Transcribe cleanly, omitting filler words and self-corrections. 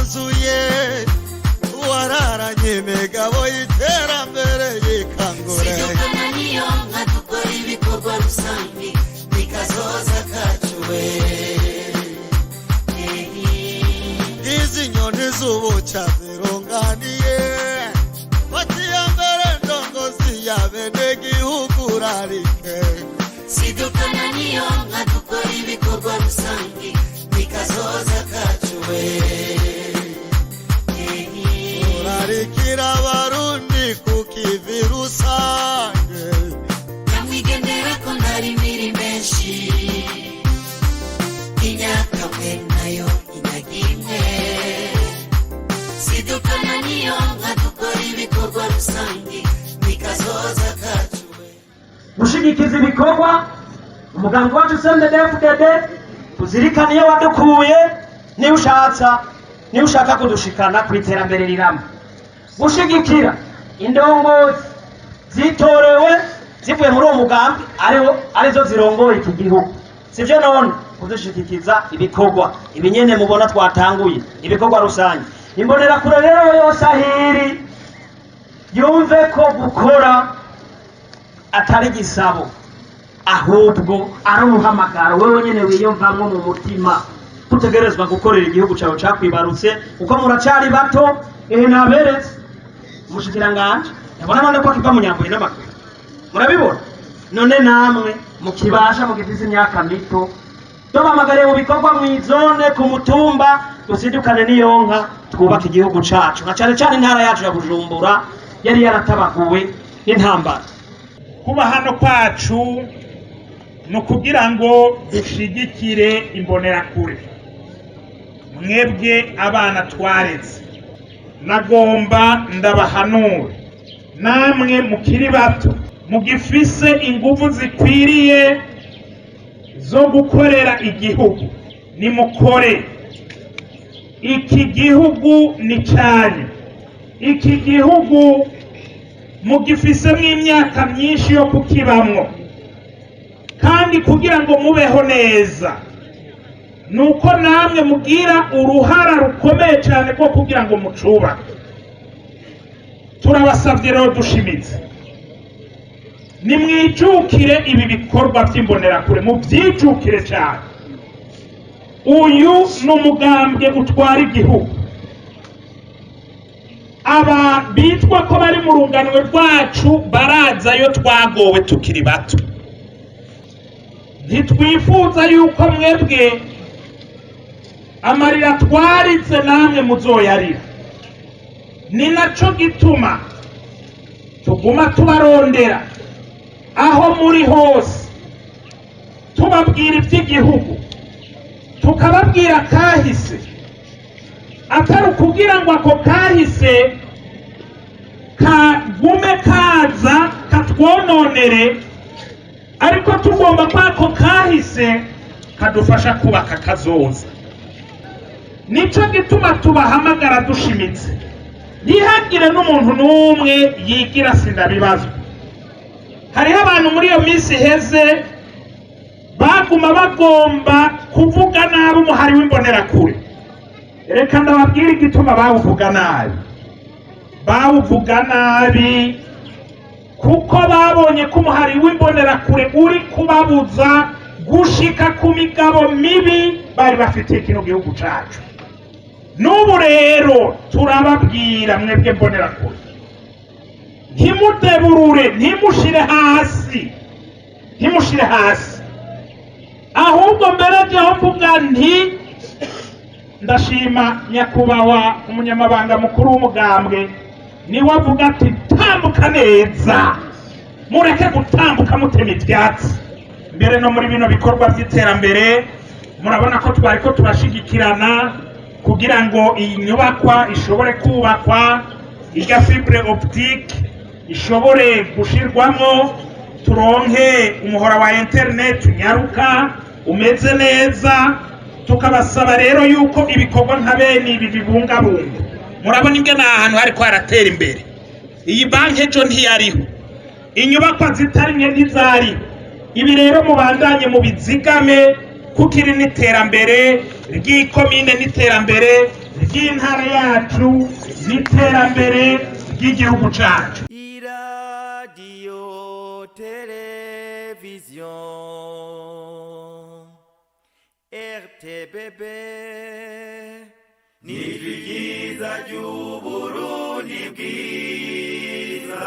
wuzuye, wararanye imigabo y'iterambere yikangure. Sidukana niyo nka dukora ibikorwa rusange, ni kazoza kacu we. Izi nyoni z'ubuca zirunganiye, fata iya mbere ndongozi ya bene gihugu, urarike. Sidukana niyo nka dukora ibikorwa rusange, ni kazoza kacu we. Urarikira Abarundi ku kivi rusange. Nyamwigendera ko ntari miri menshi, inyakamwe nayo inyaga imwe. Sidukana niyo nka dukora ibikorwa rusange, ni kazoza kacu we. Gushigikiza ibikorwa umugambi wacu CNDD-FDD, tuzirikane iyo wadukuye, niba ushatsa, niba ushaka kudushikana ku iterambere rirama, gushigikira indongozi zitorewe zivuye muri uwo mugambi, ariwo arizo zirongoye iki gihugu, sivyo? None kudushigikiza ibikorwa ibinyene mubona twatanguye, ibikorwa rusange. Imbonerakure rero yose ahiri yumve ko gukora atari igisabo, ahubwo ari umuhamagaro wewe nyene wiyumvamwo mu mutima, utegerezwa gukorera igihugu cyawe cakwibarutse, kuko muracari bato. Ehe, naberetse umushikiranganji, ndabona none ko akiva mu nyambuye n'amaguru, murabibona. None namwe mukibasha, mugifise imyaka mito, tubahamagariye mu bikorwa mw'izone, ku mutumba, dusidukane n'iyonka, twubake igihugu cacu, na cane cane intara yacu ya Bujumbura yari yaratabaguwe n'intambara. Kuba hano kwacu ni ukugira ngo dushigikire Imbonerakure, mwebwe abana twareze. Nagomba ndabahanure, namwe mukiri bato, mugifise inguvu zikwiriye zo gukorera igihugu, nimukore. Iki gihugu ni cyanyu, iki gihugu mugifisemo imyaka myinshi yo kukibamwo, kandi kugira ngo mubeho neza ni uko namwe mugira uruhara rukomeye cyane rwo kugira ngo mucubake. Turabasabye rero dushimitse, nimwijukire ibi bikorwa by'Imbonerakure, mubyijukire cyane. Uyu ni umugambwe utwara igihugu. Aba bitwa ko bari mu runganwe rwacu barazayo twagowe tukiri bato. Ntitwifuza yuko mwebwe amarira twaritse namwe muzoyarira. Ni naco gituma tuguma tubarondera aho muri hose, tubabwira iby'igihugu, tukababwira kahise, atari ukugira ngo ako kahise kagume kaza katwononere, ariko tugomba ko ako kahise kadufasha kubaka kazoza. Nico gituma tubahamagara dushimitse, ntihagire n'umuntu n'umwe yigira sindabibazwa. Hariho abantu muri iyo minsi iheze baguma bagomba kuvuga nabi umuhari w'Imbonerakure. Reka ndababwire igituma bawuvuga nabi. Bawuvuga nabi kuko babonye ko umuhari w'Imbonerakure uri kubabuza gushika ku migabo mibi bari bafitiye kino gihugu cacu. N'ubu rero turababwira, mwebwe Mbonerakure, ntimudeburure, ntimushire hasi, ntimushire hasi. Ahubwo mbere jyaho mvuga nti ndashima nyakubahwa umunyamabanga mukuru w'umugambwe, niwe avuga ati: "Tambuka neza, mureke gutambuka mutema ibyatsi." Mbere no muri bino bikorwa by'iterambere, murabona ko twari ko turashigikirana kugira ngo iyi nyubakwa ishobore kubakwa, irya fibre optique ishobore gushirwamo, turonke umuhora wa internet unyaruka umeze neza. Tukabasaba rero yuko ibikorwa nka bene ibi bibungabunga. Murabona ingene aha hantu hariko haratera imbere. Iyi banki ejo ntiyariho, inyubakwa zitari nke ntizariho. Ibi rero mubandanye mubizigame, kuko iri n'iterambere. ry'ikomine n'iterambere ry'intara yacu n'iterambere ry'igihugu cacu. Iradiyo televiziyo RTBB ni ryiza ry'Uburundi bwiza.